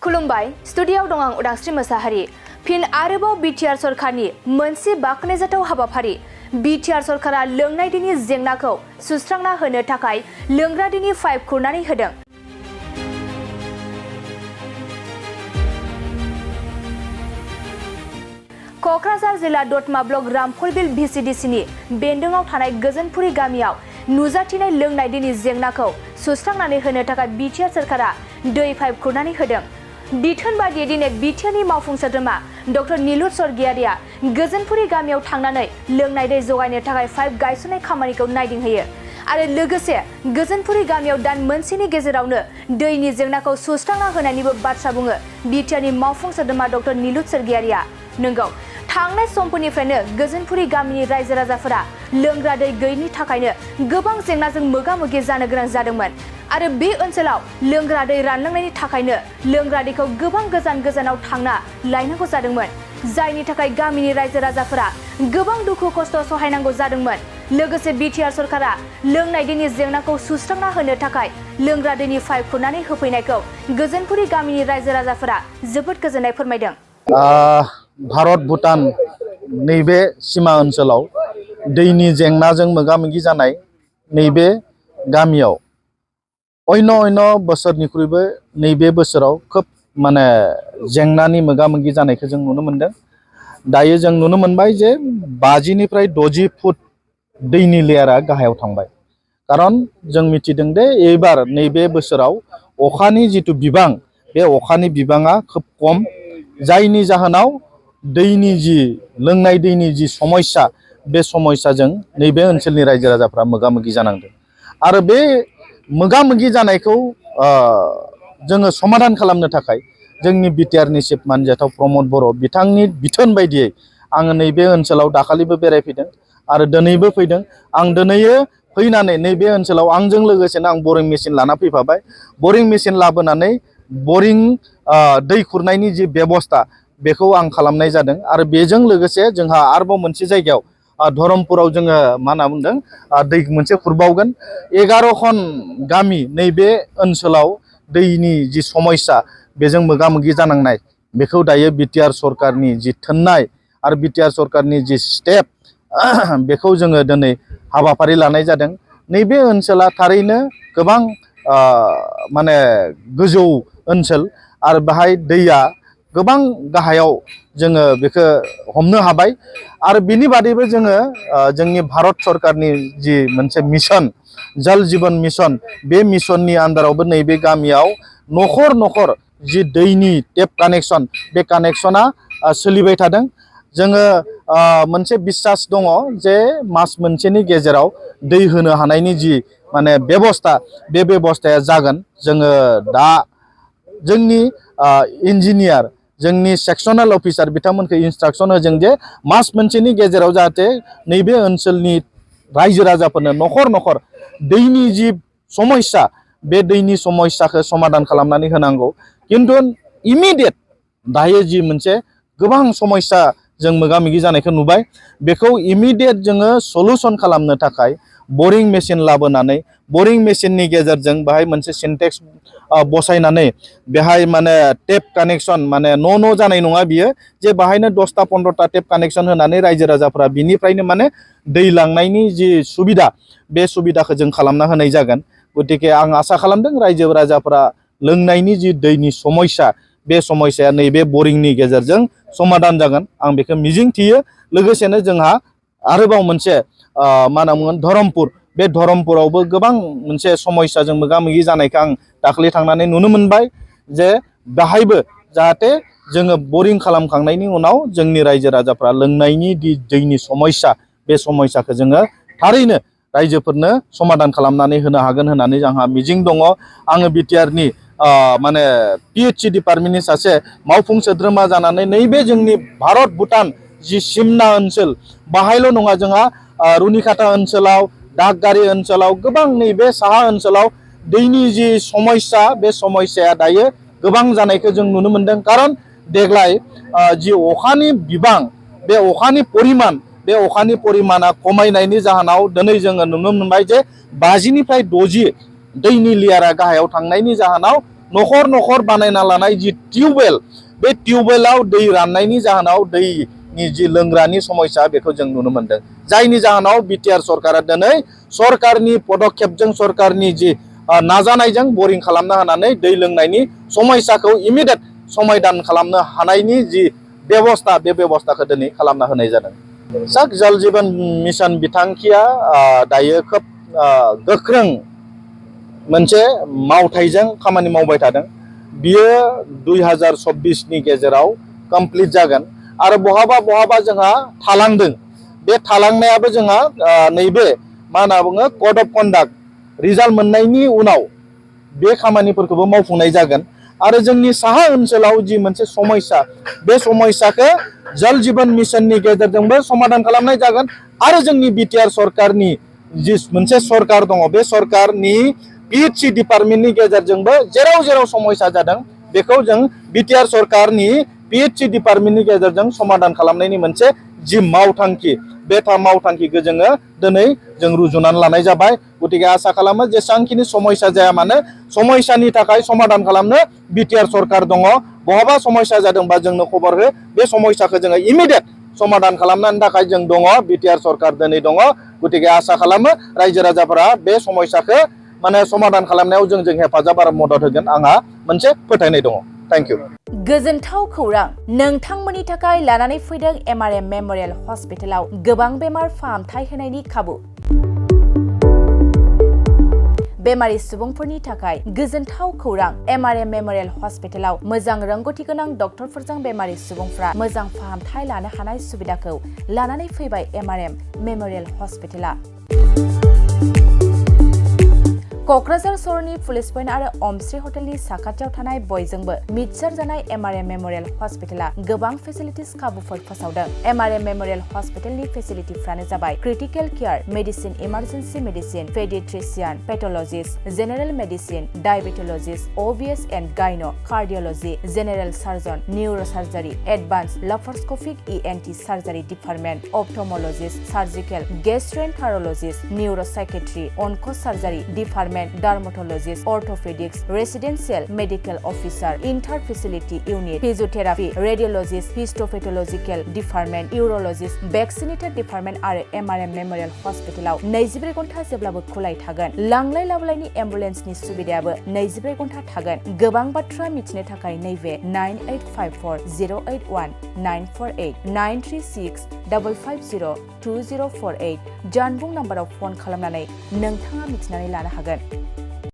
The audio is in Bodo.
खुलुमबाय स्टुडियोआव दं आं उदांस्रि मोसाहारि। फिन आरोबाव बिटिआर सरकारनि मोनसे बाख्नायजाथाव हाबाफारि। बिटिआर सरकारा लोंनाय दैनि जेंनाखौ सुस्रांना होनो थाखाय लोंग्रा दैनि पाइप खुरनानै होदों। क'क्राझार जिल्ला दतमा ब्लक रामफलबिल भिसिडिसिनि बेन्दोंआव थानाय गोजोनपुरी गामियाव नुजाथिनाय लोंनाय दैनि जेंनाखौ सुस्रांनानै होनो थाखाय बिटिआर सरकारा दै पाइप खुरनानै होदों। बिथोन बादियै दिनै बिटिआरनि मावफुं सोद्रोमा डक्टर नीलुत सरगियारिया गोजोनपुरी गामियाव थांनानै लोंनाय दै जगायनो थाखाय पाइप गायसननाय खामानिखौ नायदिंहैयो आरो लोगोसे गोजोनपुरी गामियाव दान मोनसेनि गेजेरावनो दैनि जेंनाखौ सुस्रांना होनायनिबो बाथ्रा बुङो बिटिआरनि मावफुं सोद्रोमा डक्टर नीलुत सरगियारिया। नंगौ, थांनाय समफोरनिफ्रायनो गोजोनपुरी गामिनि रायजो राजाफोरा लोंग्रा दै गैयैनि थाखायनो गोबां जेंनाजों मोगा-मोगि जानो गोनां जादोंमोन आरो बे ओनसोलाव लोंग्रा दै रानलांनायनि थाखायनो लोंग्रा दैखौ गोबां गोजानाव थांना लायनांगौ जादोंमोन, जायनि थाखाय गामिनि रायजो राजाफोरा गोबां दुखु खस्थ सहायनांगौ जादोंमोन। लोगोसे बिटिआर सरकारा लोंनाय दैनि जेंनाखौ सुस्रांना होनो थाखाय लोंग्रा दैनि पाइप खुरनानै होफैनायखौ गोजोनपुरी गामिनि रायजो राजाफोरा जोबोद गोजोननाय फोरमायदों। भारत भुटान नैबे सीमा ओनसोलाव दैनि जेंनाजों मोगा-मोगि जानाय नैबे गामियाव अन्य बोसोरनिख्रुइबो नैबे बोसोराव खोब जेंनानि मोगा-मोगि जानायखौ जों नुनो मोनदों। दायो जों नुनो मोनबाय जे 50 निफ्राय 60 फुट दैनि लेयारा गाहायाव थांबाय। खारन जों मिथिदों दे एबार नैबे बोसोराव अखानि जितु बिबां बे अखानि बिबाङा खोब खम, जायनि जाहोनाव दैनि जि लोंनाय दैनि जि समस्या बे समस्याजों नैबे ओनसोलनि रायजो राजाफ्रा मोगा-मोगि जानांदों आरो बे मोगा-मोगि जानायखौ जोङो समाधान खालामनो थाखाय जोंनि बिटिआरनि चिफ मानजाथाव प्रमद बर' बिथांनि बिथोन बायदियै आङो नैबे ओनसोलाव दाखालिबो बेरायफैदों आरो दिनैबो फैदों। आं दिनैयो फैनानै नैबे ओनसोलाव आंजों लोगोसेनो आं बरिं मेचिन लाना फैफाबाय। बरिं मेचिन लाबोनानै बरिं दै खुरनायनि जि बेबस्था बेखौ आं खालामनाय जादों आरो बेजों लोगोसे जोंहा आरोबाव मोनसे जायगायाव धरमपुराव जोङो मा होनना बुंदों दै मोनसे खुरबावगोन। 11 खन गामि नैबे ओनसोलाव दैनि जि समस्या बेजों मोगा-मोगि जानांनाय बेखौ दायो बिटिआर सरकारनि जि थोननाय आरो बिटिआर सरकारनि जि स्टेप बेखौ जोङो दिनै हाबाफारि लानाय जादों। नैबे ओनसोला थारैनो गोबां गोजौ ओनसोल आरो बेहाय दैया गोबां गाहायाव जोङो बेखौ हमनो हाबाय आरो बिनि बादैबो जोङो जोंनि भारत सरकारनि जि मोनसे मिशन जल जीवन मिशन बे मिशननि आन्दारावबो नैबे गामियाव नखर नखर जि दैनि टेप कानेक्शन बे कानेक्शना सोलिबाय थादों। जोङो मोनसे बिश्वास दङ जे मास मोनसेनि गेजेराव दै होनो हानायनि जि बेबस्था बे बेबस्थाया जागोन। जोङो दा जोंनि इन्जिनियार जोंनि सेक्सनेल अफिसार बिथांमोनखौ इन्सट्राक्शन होजों जे मास मोनसेनि गेजेराव जाहाथे नैबे ओनसोलनि रायजो राजाफोरनो नखर नखर दैनि जि समस्या बे दैनि समस्याखौ समाधान खालामनानै होनांगौ। किन्तु इमिडियेट दायो जि मोनसे गोबां समस्या जों मोगा-मोगि जानायखौ नुबाय, बेखौ इमिडियेट जोङो सलुशन खालामनो थाखाय बरिं मेचिन लाबोनानै बरिं मेचिननि गेजेरजों बेहाय मोनसे सिन्टेक्स बसायनानै बेहाय टेप कानेक्शन न' जानाय नङा बियो जे बाहायनो 10टा 15टा टेप कानेक्शन होनानै रायजो राजाफ्रा बिनिफ्रायनो दै लांनायनि जि सुबिदा बे सुबिदाखौ जों खालामना होनाय जागोन। गतिके आं आसा खालामदों रायजो राजाफ्रा लोंनायनि जि दैनि समस्या बे समस्याया नैबे बरिंनि गेजेरजों समाधान जागोन, आं बेखौ मिजिं थियो। लोगोसेनो जोंहा आरोबाव मोनसे मा होनना बुंगोन धरमपुर, बे धरमपुरावबो गोबां मोनसे समस्याजों मोगा-मोगि जानायखौ आं दाखालि थांनानै नुनो मोनबाय जे बाहायबो जाहाथे जोङो बरिं खालामखांनायनि उनाव जोंनि रायजो राजाफ्रा लोंनायनि दैनि समस्या बे समस्याखौ जोङो थारैनो रायजोफोरनो समाधान खालामनानै होनो हागोन होननानै आंहा मिजिं दङ। आङो बिटिआरनि पिएचइ डिपार्टमेन्टनि सासे मावफुं सोद्रोमा जानानै नैबे जोंनि भारत भुटान जि सिमना ओनसोल बाहायल' नङा, जोंहा रुनिकाटा ओनसोलाव दागगारि ओनसोलाव गोबां नैबे साहा ओनसोलाव दैनि जि समस्या बे समस्याया दायो गोबां जानायखौ जों नुनो मोनदों। खारन देग्लाय जि अखानि बिबां बे अखानि परिमाना खमायनायनि जाहोनाव दिनै जोङो नुनो मोनबाय जे 50 निफ्राय 60 दैनि लेयारा गाहायाव थांनायनि जाहोनाव नखर नखर बानायना लानाय जि टिउबवेल बे टिउबवेलाव दै राननायनि जाहोनाव दैनि जि लोंग्रानि समस्या बेखौ जों नुनो मोनदों जायनि जाहोनाव बिटिआर सरकारा दिनै सरकारनि पदक्षेपजों सरकारनि जि नाजानायजों बरिं खालामना होनानै दै लोंनायनि समस्याखौ इमिडियेट समाधान खालामनो हानायनि जि बेबस्था बे बेबस्थाखौ दिनै खालामना होनाय जादों साक जल जीवन मिशन बिथांखिया दायो खोब गोख्रों मोनसे मावथायजों खामानि मावबाय थादों बियो 2024 नि गेजेराव कमप्लीट जागोन आरो बहाबा बहाबा जोंहा थालांदों बे थालांनायाबो जोंहा नैबे मा होनना बुङो कड अफ कन्डाक्ट रिजाल्ट मोननायनि उनाव बे खामानिफोरखौबो मावफुंनाय जागोन आरो जोंनि साहा ओनसोलाव जि मोनसे समस्या बे समस्याखौ जल जीवन मिशननि गेजेरजोंबो समाधान खालामनाय जागोन आरो जोंनि बिटिआर सरकारनि जि मोनसे सरकार दङ बे सरकारनि पिएचसि डिपार्टमेन्टनि गेजेरजोंबो जेराव जेराव समस्या जादों बेखौ जों बिटिआर सरकारनि पिएचसि डिपार्टमेन्टनि गेजेरजों समाधान खालामनायनि मोनसे जि मावथांखि बे मावथांखिखौ जोङो दिनै जों रुजुनानै लानाय जाबाय गतिके आसा खालामो जेसेबांखिनि समस्या जाया मानो समस्यानि थाखाय समाधान खालामनो बिटिआर सरकार दङ बहाबा समस्या जादोंबा जोंनो खबर हो बे समस्याखौ जोङो इमिडियेट समाधान खालामनायनि थाखाय जों दङ बिटिआर सरकार दिनै दङ गतिके आसा खालामो रायजो राजाफोरा बे समस्याखौ माने समाधान खालामनायाव जों हेफाजाब आरो मदद होगोन आंहा मोनसे फोथायनाय दङ थैंक यू गोजोनथाव खौरां नोंथांमोननि थाखाय लानानै फैदों एमआरएम मेमोरियेल हस्पिटालाव गोबां बेमार फाहामथाय होनायनि खाबु बेमारि सुबुंफोरनि थाखाय गोजोनथाव खौरां एमआरएम मेमोरियेल हस्पिटालाव मोजां रोंगौथि गोनां डक्टरफोरजों बेमारि सुबुंफ्रा मोजां फाहामथाय लानो हानाय सुबिदाखौ लानानै फैबाय एमआरएम मेमोरियेल हस्पिटाला क'क्राझार सहरनि पुलिस पइन्ट आरो अमश्री हटेलनि साखाथियाव थानाय बयजोंबो मिथिसार जानाय एमआरएम मेमोरियेल हस्पिटाला गोबां फेसिलिटिस खाबुफोर फोसावदों एमआरएम मेमोरियेल हस्पिटालनि फेसिलिटिफ्रानो जाबाय critical care medicine emergency medicine paediatrician pathologist general medicine diabetologist OBS and gynae cardiology general surgeon neurosurgery advanced laparoscopic ENT surgery department ophthalmologist surgical gastroenterologist neuropsychiatry onco surgery department dermatologist orthopaedics residential medical officer inter facility unit physiotherapy radiologist histopathological department urologist vaccinator department आरो एमआरएम मेमोरियल हस्पिटालाव 24 घन्टा जेब्लाबो खुलाय थागोन लांलाय लाबोलायनि एम्बुलेन्सनि सुबिदायाबो 24 घन्टा थागोन गोबां बाथ्रा मिथिनो थाखाय नैबे 9854081948 948 936 550 2048 जानबुं नाम्बाराव फन खालामनानै नोंथाङा मिथिनानै लानो हागोन